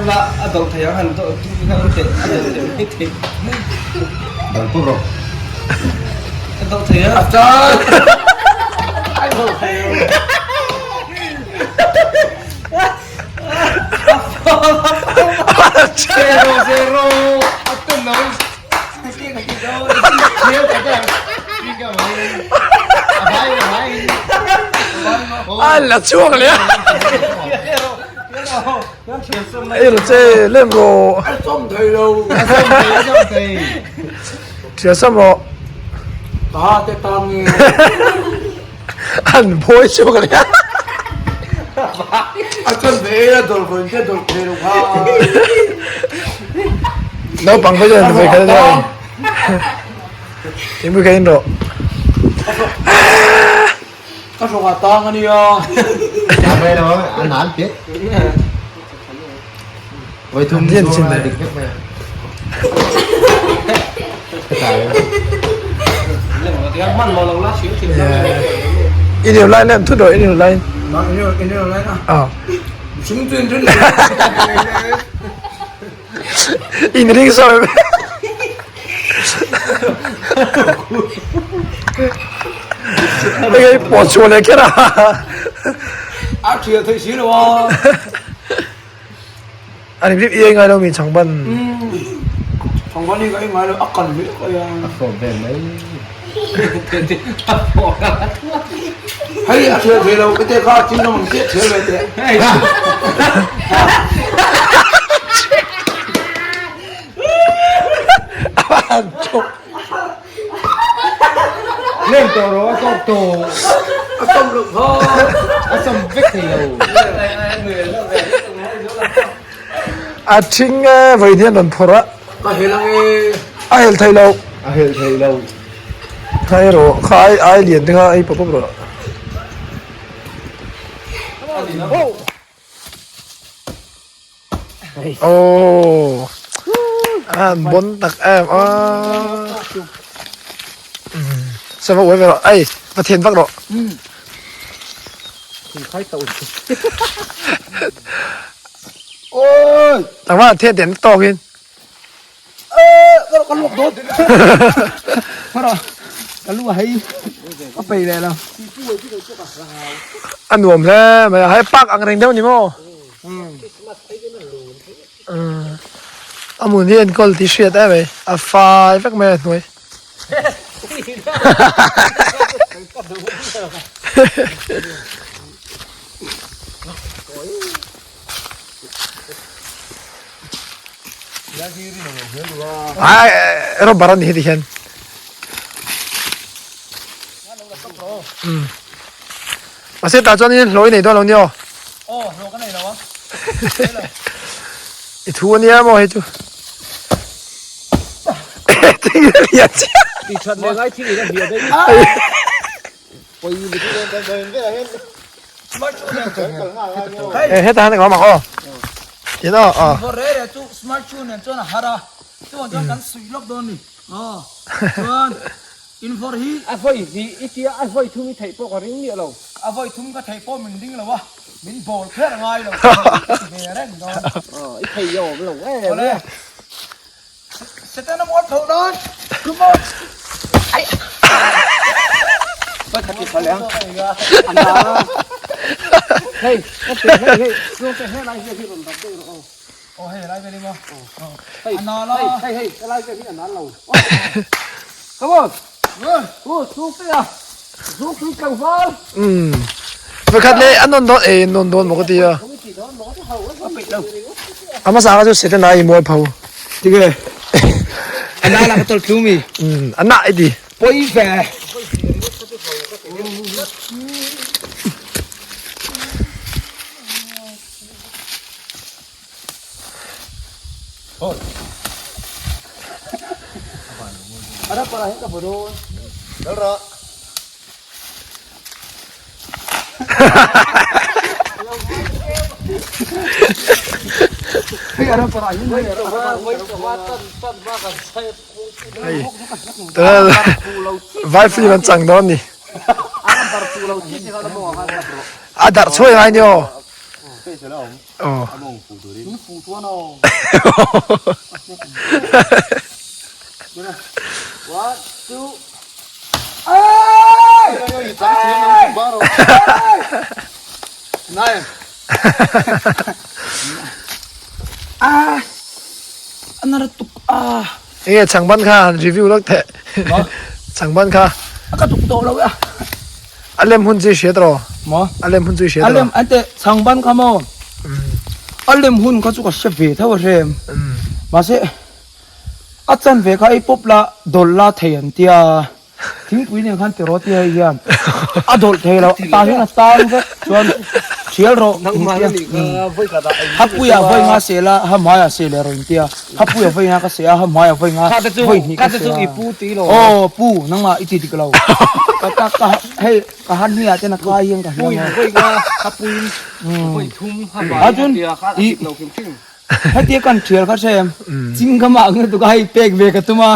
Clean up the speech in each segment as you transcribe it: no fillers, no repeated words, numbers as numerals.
La a do thei ang han do tu kha an teh a do thei mai thei. Dal pawp rawh. A do thei a. A chan! A do thei lo. Zero zero a tum lo. A la chhuak leh a. Ei ro che lem ro. A sawm thei lo. A sawm thei a sawm thei. Thian sam rawh. Ta te tang nge. An phawi chhuak leh a. A chuan ve ei a dawr vawiin te dawr thei lo kha. Naupang pawh chuan vawi khat a nia. Thingpui kha in rawh. Ka hrawk ah tang a nia. Mai lo a nan pet. Vawi thum chu a dik vek mai. I điều lai lem thut rồi, i điều lai. I điều lai na. Ờ. Chúng tuyên rất In ring sao em? Cái bỏ chuột này kia à. A thiệt thấy xí rồi. An in i ngai lo mi changban. Changban hi ka ei ngai lo a kan mi ka ei a. A fawp ve mai. Hei a thial thei lo ka te kha chin ang chiah thial ve teh. Lem tawh rawh a tawp tawh. A sawm loh kha. A sawm vek thei lo. A thing e vawiin hian rawn phawrh a. Ka hel ang e. A hel thei lo. A hel thei lo. Kha ei rawh kha ai ai lian te kha ei pawp pawp rawh. Aww a bon tak em a sao uai ve rawh ei va then vak rawh tangma then ten tawk in Ka luak dawt ka lu hei ka pei leh lo a nuam hle mai a hei park ang reng deuh ni maw a hmun hi enkawl tih hriat em mai a fai vek mai a hnuai Ai rubber a ni hi ti hian. Mahse tah chuan in hlawh i nei dawn lo nia aw. Aw hlawh ka nei lo a. I thu a nia maw hei chu. Thing a lian chiah. Ti that leh ngai thing in a hliah daih. Eh hetah hian ka awm ang aw. Tin aw aw. Vawr re re chu smart shoe nen chuan a har a, chuan chuan kan suih lawk dawn ni. Aw chuan in vawr hi. A vawi hnih i tia a vawi thum i theih pawh ka ring miah lo. A vawi thum ka theih pawh min ring lo a, min bawl kher ngai lo ka ti ve reng dawn. Aw i thei awm lo em. Awle. Setana mual pho dawn. Come on. Ai. Vai khat ti leh ang. An na. Hei, hei, hei, hei. Zo te he lai hi rawn dap deuh rawh aw. Oh hei lai vel emaw. Hei, An na la. hei, hei, hei, he lai vel hi an na lo. Come on. Oh, chu te a. Zu pui tlangval. Um. Vai khat leh an nawn dawn eh nawn dawn maw ka ti a. A hmasa kha chu Setana i mual pho. Tige. A na la ka tol thlu mi. Um, a na i ti. Poi ve. Ara para hi ka bodo. Dal rawh. Hei ara para hi hei ara Hei. Vai film an chang dawn ni. A darh chhuai ngai ni aw. Special a awm. Aw. A mawng fuh turin. In fuh chuan aw. One, two. Nai. Ah. Anar tuk ah. Enge changban kha han review lak teh. Changban kha. Ka tuk tawh lo a. A lem hun chu i hriat rawh. Maw? A lem hun chu i hriat A rawh. lem an teh changban kha maw? A lem hun kha chu ka hre ve tho a hrem. Mahse a chanve kha ei pawp la dawlh la thei an tia. Thingpui nen khan tiraw tia hei hian a dawlh thei lo tah hian a tang vek chuan thial rawh intia hapuia vawi nga sel a ha hmaiah sel leh rawh intia hapuia vawi nga ka seh a ha hmaiah vawi nga vawi hnih ka seh a aw pu nangmah i ti dik lo ka ka ka hei ka han hniah ten a kai hian ka hliam a a chun i Hetia kan thial kha hrem ching ka mah nge tuk a hei pek ve ka tum a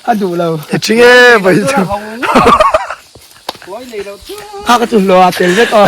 a duh lo. I thing e vai chu. Kha ka chu hlawh a tel vek aw.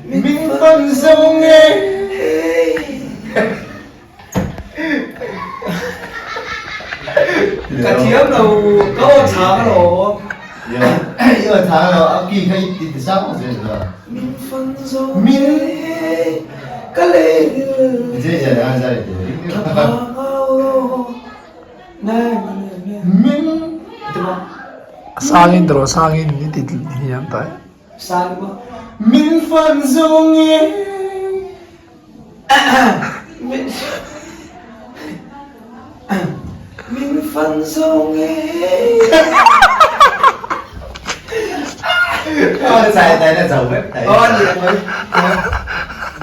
Min fan zo nge. Ka thiam lo ka aw chhang alawm. I aw chhang lo a ki kha i ti sang zel lo. Min fan zo nge ka lei ka phang au lo na na na. Min Sangin tawh sangin i ti hiam ta e. Sang maw. Min fan zo nge. Min fan zo nge.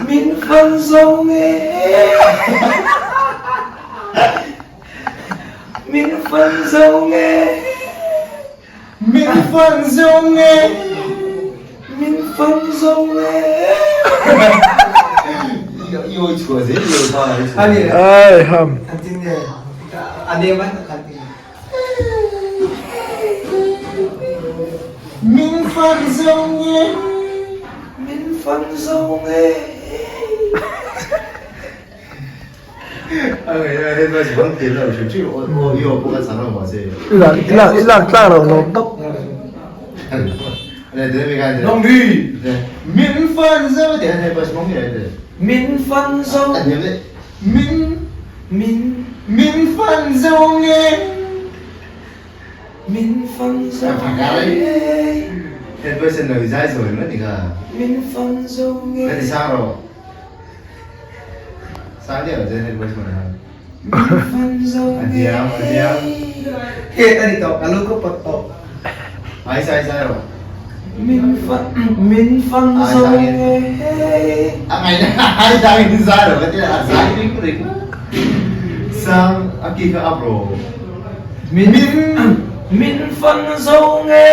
Min fan zo nge. Min fan zo nge. Min fan zo nge. Min fan zo nge. I awi chhuah zel i awi pa i chhuah. Ani. Ai ham. An tin nge. A nem an kan tin. Min fan zo nge. Min fan zo nge. I lak tlak loh lawm tawp. Min fan zo Min Min fan zo nge Min fan zo nge Min fan zo nge Min fan zo nge Min fan zo nge.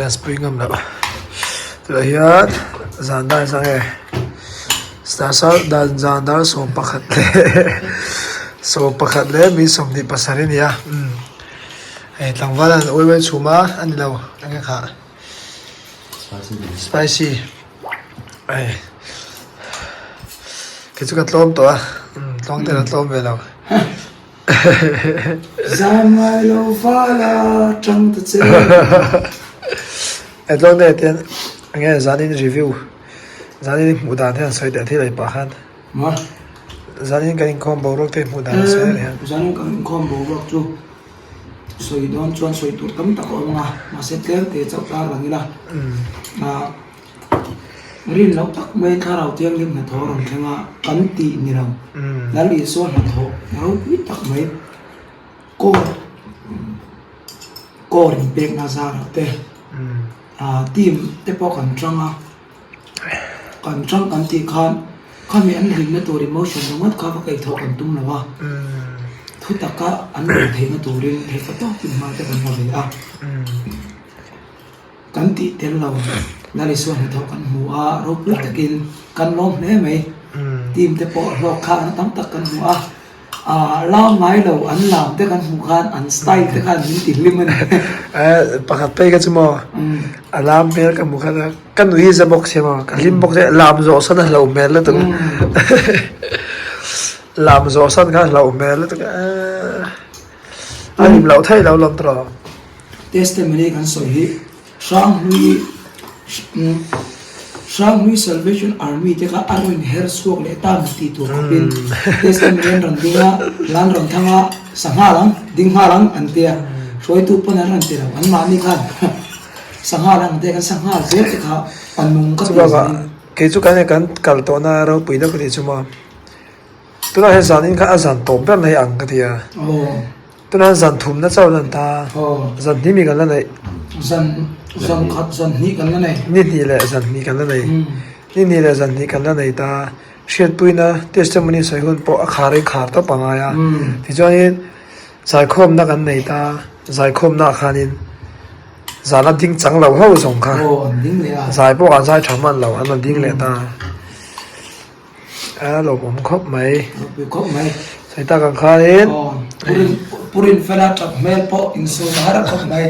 Dance pui ngam loh. Tunah hian zan dar zang e dan zan dar 11 leh 11 leh mi 27 a ni a umm hei tlangval an uai uai chhum a a ni lo eng nge khah spicy hei kei chu ka tlawm tawh a umm tluang te la tlawm ve lo. Zam ngai lo vala tang ta che. He tlawng te hian enge zanin review zanin hmuh dan hian sawi teh thil ei pah khan zanin kan inkhawm boruak te hmuh dan sawi teh hian. Zanin kan inkhawm boruak chu sawi dawn chuan sawi tur tam tak a awm a mahse tlem te chauh tar lang ila. Rin loh tak mai Thlarau Thianghlim hnathawh a rawn thleng a, kan tih ni lo. Lal Isua hnathawh ropui tak mai court court inpekna zarah te team te pawh kan tang a, kan tang kan tih khan khami an hlimna tur emotion ringawt kha va kaihthawh kan tum lo a, thu taka an rawn theihna turin theihna tawkin hma te kan la ve a. Kan tih tel lo, Lal Isua hnathawh kan hmu a, ropui takin kan lawm hle mai. Team te pawh hlawk kha an tam tak kan hmu a, aah lam ngai lo an lam te kan hmuh khan an style te khan min ti hlim a ni. Pakhat phei kha chu maw, a lam hmel ka hmu khan a, ka nui za bawk sia maw, ka hlim bawk sia, lam zawh san a hlauh hmel lutuk a, lam zawh san kha a hlauh hmel lutuk a, a hlim loh theih loh lawm tawh. Testimony kan sawi hi Hranghlui Hranghlui Salvation Army te kha a rawn her chhuak leh ta maw tih tur khawpin Testimony an rawn ding a, lan rawn thang a, sa nghal ang, ding nghal ang an tia, hruaitu pawn an rawn ti lo, anmahni khan sa nghal ang an tia kan sa nghal zel te kha a nung ka ti zin. Kei chu kan kan kal tawhna ropui deuh ka tih chu maw, tunah hian zanin kha a zan tawp ber mai ang ka ti a. Tunah zan thumna chauh lan ta, zan hnih mi kan la neih. Zan zan khat zan hnih kan la nei. Ni hnih leh zan hnih kan la nei. Ni hnih leh zan hnih kan la nei ta. Hriatpuina testimony sawi hun pawh a khar in khar tawp a ngai a. Tichuanin zaikhawmna kan nei ta, zaikhawmna ah khanin zan a ding chang lo ho zawng kha. Zai pawh an zai tha hman lo, an rawn ding leh ta. A lawmawm khawp mai. Ropui khawp mai. Sawi tak ang khanin. Aw, Purin Purin fela tap hmel pawh insum a har khawp mai.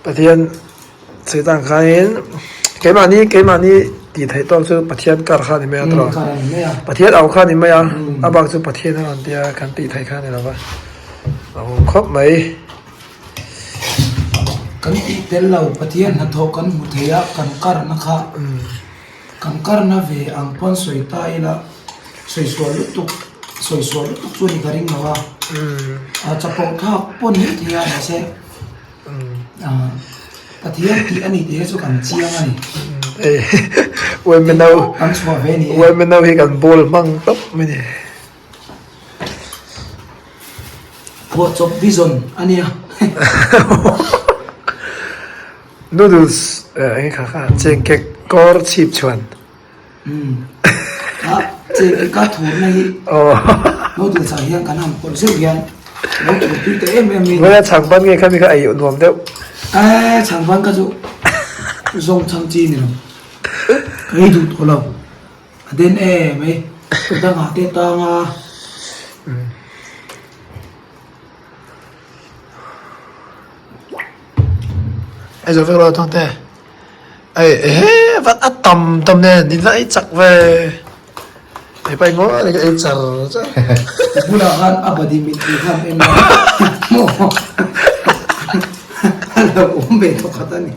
Pathian sawi tak ang khanin keimahni keimahni tih theih tawk chu Pathian kar kha a ni mai a tawh. Kar a ni mai a. Pathian au kha a ni mai a, a bak chu Pathian a rawn tia kan tih theih kha a ni lo va. Lawmawm khawp mai. Kan tih tel lo, Pathian hnathawh kan hmu thei a, kan karna kha kan karna ve ang pawn sawi ta ila, sawi sual lutuk, sawi sual lutuk chu a ni ka ring lo a, a chapo thlak pawn mai thei a mahse Pathian tih a ni tih hi chu kan chiang a ni. Kan chhuah ve a ni e. Uaimeno hi kan ball hmang tawp mai a ni. Phuahchawp vision a nia. Noodles eng kha kha chengkek kawr chhip chhuan. A chengkek a thurna hi noodles ah hian kan han pawlh zeuh hian lo thur tui ta em em in. Vawiin chhangban nge kha mi kha ei nuam deuh. Eee chhangban kha chu zawng chhang chi ni lo. Ka ei duh tawh lo. A den em mai dangah te tang a. Ei zo vek lo thawng te. Ei ehe vat a tam tam nen in va ei chak ve. Ei pai ngaw ni ka ei char char. Bulah khan a badi mit tih khan en a. A lo awm ve thawkhat a ni.